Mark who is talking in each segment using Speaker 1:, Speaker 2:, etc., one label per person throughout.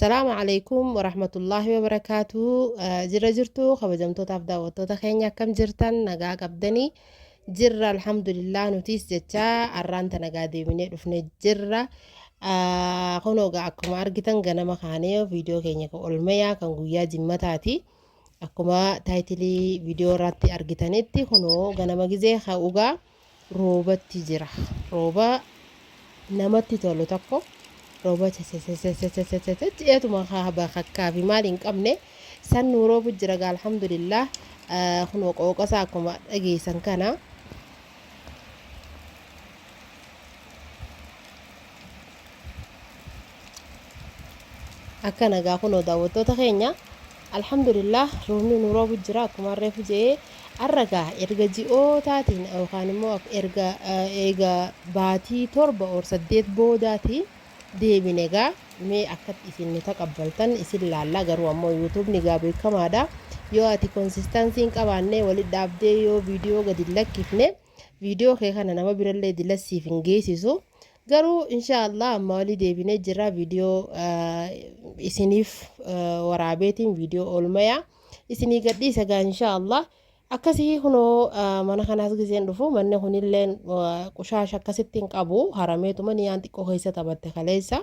Speaker 1: Salaamu alaikum warahmatullaahi wabarakaatu. Jirra jirtu kabajamtootaaf daawwattoota keenya, akkam jirtan? Nagaa qabdanii? Jirra, alhamdulillah. Nutis jecha arraan ta nagaa deebinee dhufne jirra. Kunoo egaa akkuma argitan ganama kaanee viidiyoo keenya kan olmayaa kan guyyaa jimmataati. Akkuma taayitilii viidiyoo irratti argitanitti kunoo ganama gizee ka'ugaa roobatti jira. Rooba namatti tolu tokko, rooba jeetuma bakakkaa fi maal hin qabne san nuu roobu jira gaa, alhamdulillah. Kunoo qooqasaa akkuma dhageessan kana. Akka nagaa kunoo daawwattoota keenya, alhamdulillah, roobni nu roobu jira akkuma reefu je'ee. Arra gaa erga ji'ootaatiin yookaan immoo erga eega baatii 7 or 8 boodaati deebine gaa. Mee akkatti isin nu taqabbaltan isin laalla. Garuu ammoo yuutuubni gaa beekamaadha, yoo ati consistency hin qabaanne, walit dhaabdee yoo viidiyoo gadi hin lakkifne, viidiyoo kee kana nama birallee dilasiif hin geessisu. Garuu insha Allah amma walii deebinee jirra. Viidiyoo isiniif waraabeetiin viidiyoo oolmayaa isinii gadhiisa gaa, insha Allah. Akkasii kunoo mana kanaas giseen dhufu manni kunilleen qushaasha akkasitti hin qabu, harameetuma niyaan xiqqoo keessa taphatte kaleessa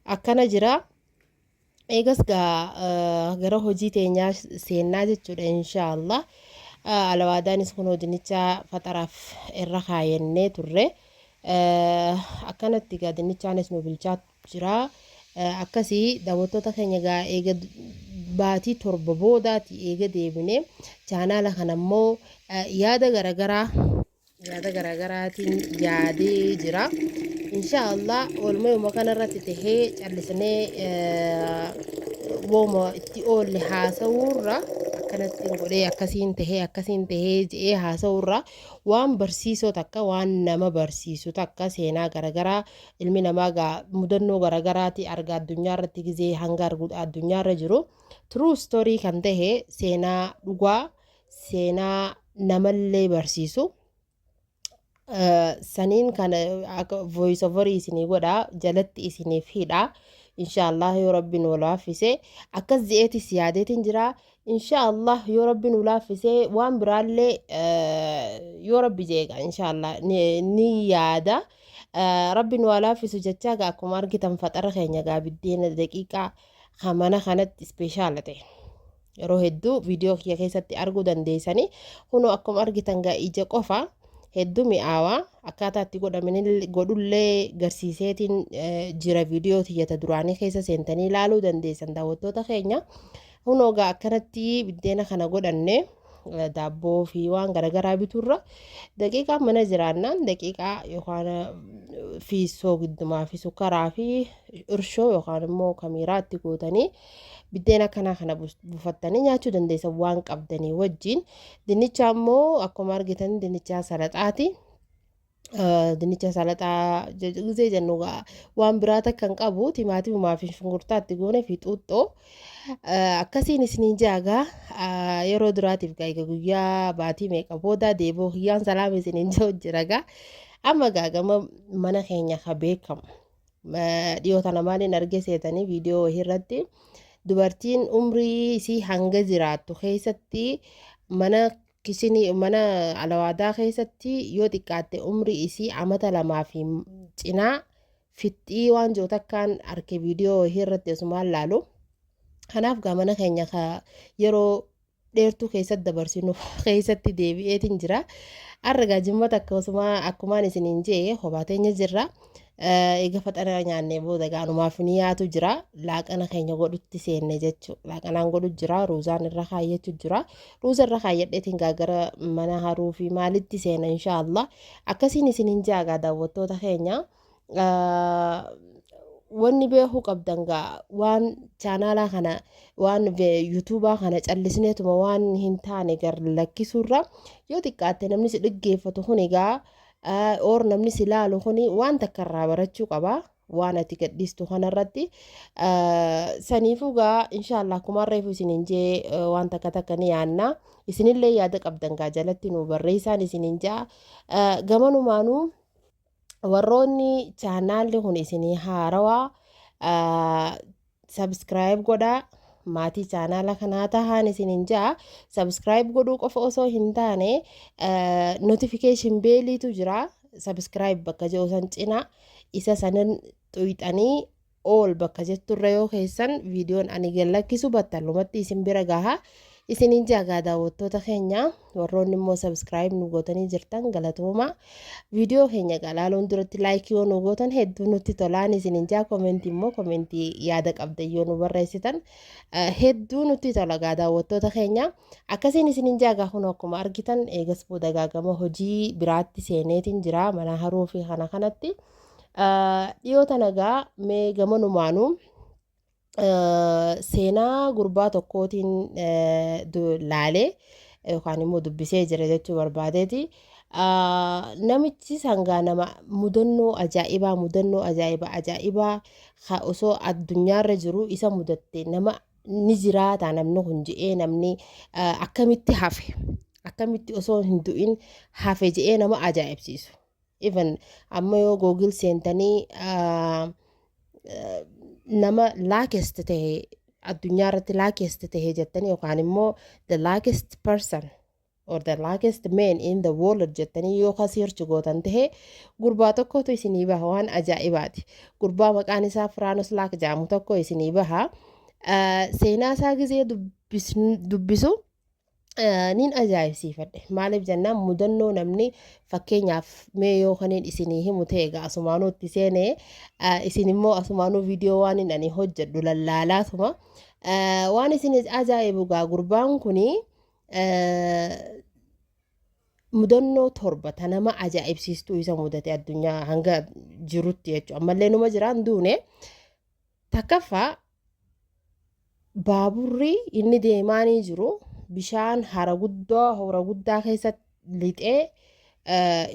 Speaker 1: akkana jira. Eegas gaa gara hojii teenyaa seennaa jechuudha, insha Allah. Alawaadaanis kunoo dinnicha faxaraaf irra kaayennee turre. Akkanatti gaa dinnichaanis nu bilchaa jira. Akkasii daawwattoota keenya, gaa eega baatii 7 boodaati eega deebine chaanaala kana immoo yaada garaagaraa yaada garaagaraatiin yaadee jira. Insha Allah oolmayuma kanarratti tahee callisnee wooma itti oolle haasawuurra, akkanatti godhee akkasiin tahee akkasiin tahee je'ee haasawuurra, waan barsiisoo takka, waan nama barsiisu takka, seenaa garaagaraa ilmi namaa gaa mudannoo garaagaraati arga addunyaa irratti gizee hanga argu addunyaa irra jiru, true story kan tahe, seenaa dhugaa, seenaa namallee barsiisu saniin kana akka voice over isinii godha, jalatti isiniif hidha, inshallah, yoo rabbi nu laaffise. Akkas je'eetis yaadeetiin jira. Inshallah yoo rabbi nu laaffise waan biraallee yoo rabbi jeeqa, inshallah ni yaada. Rabbi nu laaffisu jechaa gaa, akkuma argitan faxara keenya gaa biddeena daqiiqaa kan mana kanatti ispeeshaala ta'e yeroo hedduu viidiyoo kiyya keessatti arguu dandeessanii. Kunoo akkuma argitan gaa ija qofa hedduu mi'aawaa akkaataa itti godhamin godhullee garsiiseetiin jira. Viidiyoo tiyyata duraanii keessa seentanii ilaaluu dandeessan, daawwattoota keenya. Kunoo gaa akkanatti biddeena kana godhanne. Daabboo fi waan garaagaraa bituurra daqiiqaa mana jiraannaan daqiiqaa yookaan fi soogiddumaa fi sukkaraa fi irshoo yookaan immoo kamiiraa itti gootanii biddeena akkanaa kana buufattanii nyaachuu dandeessan waan qabdanii wajjin. Dinnicha immoo akkuma argitan dinnicha salaxaati. Dinnicha salaxaa gisee jennu waan biraa takka hin qabu, timaatimumaa fi shunkurtaa itti goone fi xuuxxoo. Akkasiin isiniin jaagaa yeroo duraatiif gaa egaa guyyaa baatii meeqa booda deeboo kiyyaan salaam isiniin jiru jira gaa. Amma gaa gama mana keenya ka beekamu. Dhiyoo tana maaliin argee seetanii? Viidiyoo wayii irratti dubartiin umrii isii hanga jiraattu keessatti mana kishinii, mana alawaadaa keessatti yoo xiqqaatte umrii isii amata 2 fi cinaa fixxii waan jiru takkaan arke viidiyoo wayii irratti osumaan laalu. Kanaaf gaa mana keenya ka yeroo dheertuu keessatti dabarsinu keessatti deebi'eetiin jira. Har'a gaa jimma takka osuma akkumaan isiniin jee kophaa teenya jirra. Eega faxara nyaannee booda gaa anumaaf ni yaatu jira. Laaqana keenya godhutti seenne jechuudha. Laaqanaan godhu jira. Ruuzaan irra kaayyachuu jira. Ruuza irra kaayyadheetiin gaa gara mana haruu fi maalitti seena, inshaallah. Akkasiin isiniin jaa gaa daawwattoota keenya. Wanni beekuu qabdan gaa waan chaanaalaa kana, waan yuutuubaa kana callisneetuma waan hin taane gar lakkisuurra, yoo xiqqaatte namni si dhaggeeffatu kun egaa oor namni si laalu kun waan takka irraa barachuu qaba waan ati gadhiistu kanarratti. Saniifuu gaa inshaallah akkuma reefu isiniin jee waan takka takka ni yaanna. Isinillee yaada qabdan gaa jalatti nu barreessaan isiniin jaa. Gamanumaanuu warroonni chaanaalli kun isinii haarawaa Subscribe godhaa, maatii chaanaala kanaa tahaan isinin ja'a. Subscribe godhuu qofa osoo hin taane, notification belliitu jira subscribe bakka jedhu san cina. Isa sanan xuyxanii all bakka jetturra yoo keessan, viidiyoon ani gad lakkisu battalumatti isin bira gaha isinin jaagaa. Daawwattoota keenya, warroonni immoo subscribe nu gootanii jirtan, galatooma. Viidiyoo keenya galaaluun duratti like yoo nu gootan hedduu nutti tolaan isinin jaa. Commentii immoo, commentii yaada qabdan yoo nu barreessitan hedduu nutti tola gaa, daawwattoota keenya. Akkasiin isinin jaagaa. Kun akkuma argitan eegas booda gaagama hojii biraatti seeneetiin jira, mana haruu fi kana kanatti. Dhiyoo tana gaa mee gamanumaanuu seenaa gurbaa tokkootiin laalee yookaan immoo dubbisee jira jechuu barbaadeeti. Namichi sangaa nama mudannoo ajaa'ibaa, mudannoo ajaa'ibaa ajaa'ibaa osoo addunyaarra jiru isa mudatte, nama ni jiraata namni kun je'ee, namni akkamitti hafe, akkamitti osoo hin du'in hafe je'ee nama ajaa'ibsiisu. Even amma yoo Google seentanii nama luckiest ta'e, addunyaa irratti luckiest ta'e jettanii, yookaan immoo the luckiest person or the luckiest man in the world jettanii yoo ka search gootan ta'e, gurbaa tokkotu isinii baha. Waan ajaa'ibaati. Gurbaa maqaan isaa Firaanos Laak jedhamu tokko isinii baha. Seenaa isaa gizee dubbisu nin ajaa'ibsiifadhe. Maaliif jennaan, mudannoo namni fakkeenyaaf mee yoo kaniin isinii himu ta'e egaa asumaanuu itti seenee, isin immoo asumaanuu viidiyoo waan hin ani hojjedhu lallaalaatuma. Waan isin ajaa'ibu gaa, gurbaan kunii mudannoo 7 ta nama ajaa'ibsiistuu isa mudate addunyaa hanga jirutti jechuudha. Ammallee numa jiraan duune. Takkaffaa, baaburri inni deemaanii jiru bishaan hara guddaa, hora guddaa keessatti lixee,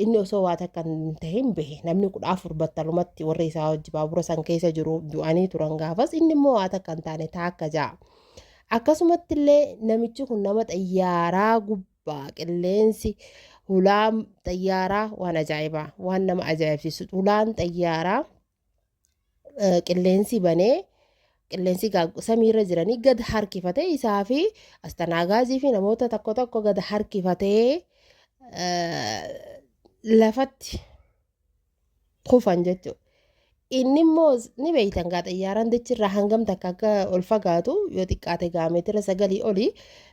Speaker 1: inni osoo waa takka hin tahin bahe. Namni 14 battalumatti warri isaa wajji baabura san keessa jiru du'anii turan gaafas. Inni immoo waa takka hin taane taakka ja'a. Akkasumatti illee namichi kun nama xayyaaraa gubbaa qilleensi hulaan xayyaaraa, waan ajaa'ibaa, waan nama ajaa'ibsiisu, hulaan xayyaaraa qilleensi banee, qilleensi samiirra jiranii gad harkifatee, isaa fi astanaagaazii fi namoota tokko tokko gad harkifatee lafatti kufan jechuudha. Inni immoo ni beeytan gaa, xayyaaraan dachirraa hangam takka akka ol fagaatu, yoo xiqqaate gaa meetira 9 oli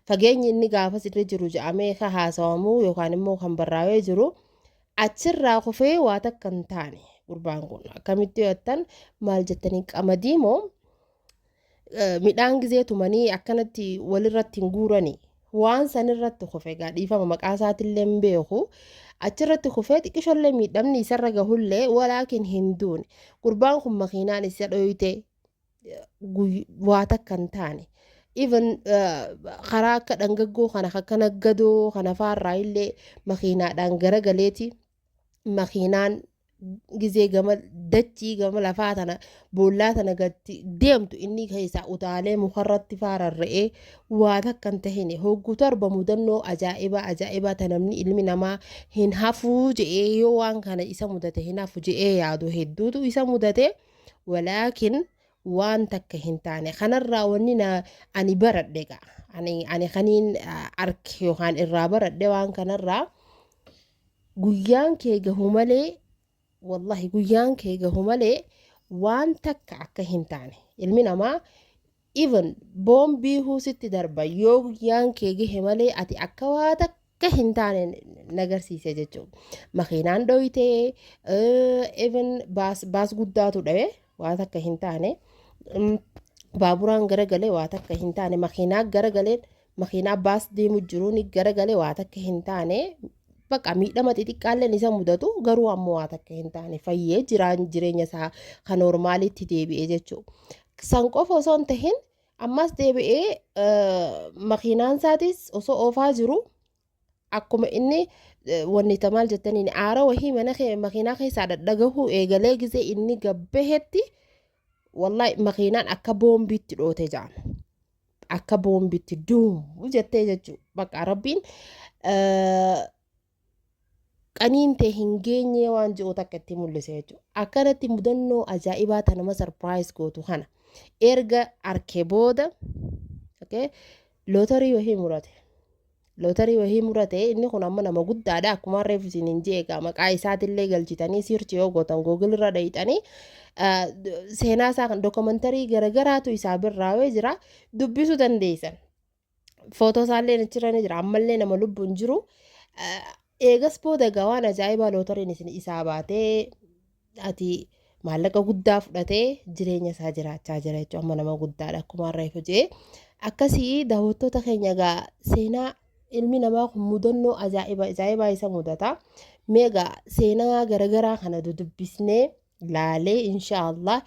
Speaker 1: fageenyi inni gaafas irra jiru jedhamee ka haasawamu yookaan immoo kan barraa'ee jiru. Achirraa kufee waa takka hin taane. Gurbaan kun akkamitti yoo jettan, maal jettanii, qamadii moo midhaan gizee tumanii akkanatti walirratti hin guuranii, waan sanirratti kufe gaa. Dhiifama, maqaa isaatillee hin beeku. Achirratti kufee xiqqishollee miidhamni isarra gahullee, walaakin hin duune. Gurbaan kun makiinaan isa dhoyte waa takka hin taane. Even karaa akka dhangaggoo kana, akka naggadoo kana faarraa illee makiinaadhaan garagaleeti, makiinaan gizee gama dachii, gama lafaa tana, boollaa tana gatti deemtu, inni keessaa utaalee mukarratti faararra'ee waa takka hin tahine. Hogguu 7 mudannoo ajaa'ibaa ajaa'ibaa ta namni ilmi namaa hin hafuu je'ee, yoo waan kana isa mudate hin hafu je'ee yaadu hedduutu isa mudate, walaakin waan takka hin taane. Kanarraa wanni na ani baradhe gaa, ani kaniin arke yookaan irraa baradhe waan kanarraa, guyyaan kee gahu malee, wallahi guyyaan kee gahu malee waan takka akka hin taane. Ilmi namaa even boombii huusitti darba, yoo guyyaan kee gahe malee ati akka waa takka hin taane nagarsiise jechuudha. Makiinaan dhoyitee, even baas guddaatu dhawe, waa takka hin taane. Baaburaan garagalee, waa takka hin taane. Makiinaa garagaleen, makiinaa baas deemu jiruun garagalee, waa takka hin taane. Bakka miidhama xixiqqaalleen isa mudatu garuu ammoo waa takka hin taane, fayyee jiraan, jireenya isaa kan normalitti deebi'ee jechuudha. San qofa osoo hin tahin, ammas deebi'ee makiinaan isaatis osoo oofaa jiru, akkuma inni wanni ta maal jettaniin aara wahii mana makiinaa keessaa dhadhagahuu eegalee, gisee inni gabbahetti, wallahi makiinaan akka boombiitti dhoote jedhama. Akka boombiitti duum jettee jechuudha. Bakka Rabbiin qaniin ta'e hin geenye waan ji'u takka itti mul'ise jechuudha. Akkanatti mudannoo ajaa'ibaa ta nama surprise gootu kana. Erga arke booda okay, lootarii wahii murate. Lootarii wahii murate. Inni kun amma nama guddaadha. Akkuma reef isiniin jee egaa maqaa isaatillee galchitanii search yoo gootan, Google irra dhayixanii, seenaa isaa kan documentary garagaraatu isaa birraawee jira, dubbisuu dandeessan. Footoo isaallee achirra ni jira. Ammallee nama lubbuun jiru. Eegas booda egaa waan ajaa'ibaa lootariin isin isaa baatee ati maallaqa guddaa fudhatee jireenya isaa jiraachaa jira jechuudha. Amma nama guddaadha akkuma reefu jee. Akkasii daawwattoota keenya, egaa seenaa ilmi namaa kun mudannoo ajaa'iba ajaa'ibaa isa mudata. Mee egaa seenaa garagaraa kana dudubbisnee laalee, inshaallah,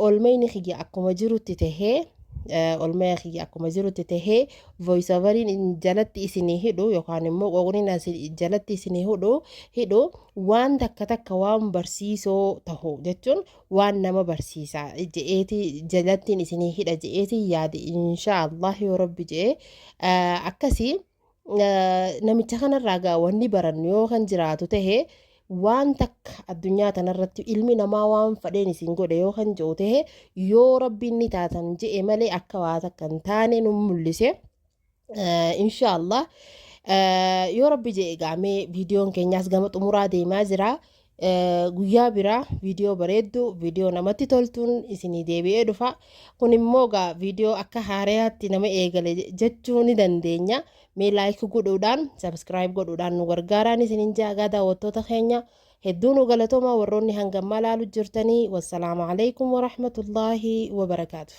Speaker 1: olmayni kiyya akkuma jirutti tahee, olmaya kiyya akkuma jirutti tahee, voice overiin jalatti isinii hidhu yookaan immoo qooqniin jalatti isinii hidhu waan takka takka waan barsiisoo tahu jechuun waan nama barsiisa je'eeti jalattiin isinii hidha je'eeti yaade, inshaallah, yoo Rabbi je'e. Akkasii namicha kanarraa gaa wanni barannu yoo kan jiraatu tahe, waan takka addunyaa tanarratti ilmi namaa waan fadheen isin godhe yoo kan jiru tahe, yoo Rabbiin ni taatan je'e malee akka waa takka hin taane nu mul'ise. Inshaallah, yoo Rabbi je'e, gaamee viidiyoon keenyaas gama xumuraa deemaa jira. Guyyaa biraa viidiyoo bareedduu, viidiyoo namatti toltuun isinii deebi'ee dhufa. Kun immoo gaa viidiyoo akka haarayaatti nama eegale jechuu ni dandeenya. Mee like godhuudhaan, subscribe godhuudhaan nu gargaaraan isinin jaagaa. Daawwattoota keenya, hedduu nu galatooma warroonni hangammaa laalu jirtanii. Wassalaamu alaikum warahmatullaahi wabarakaatu.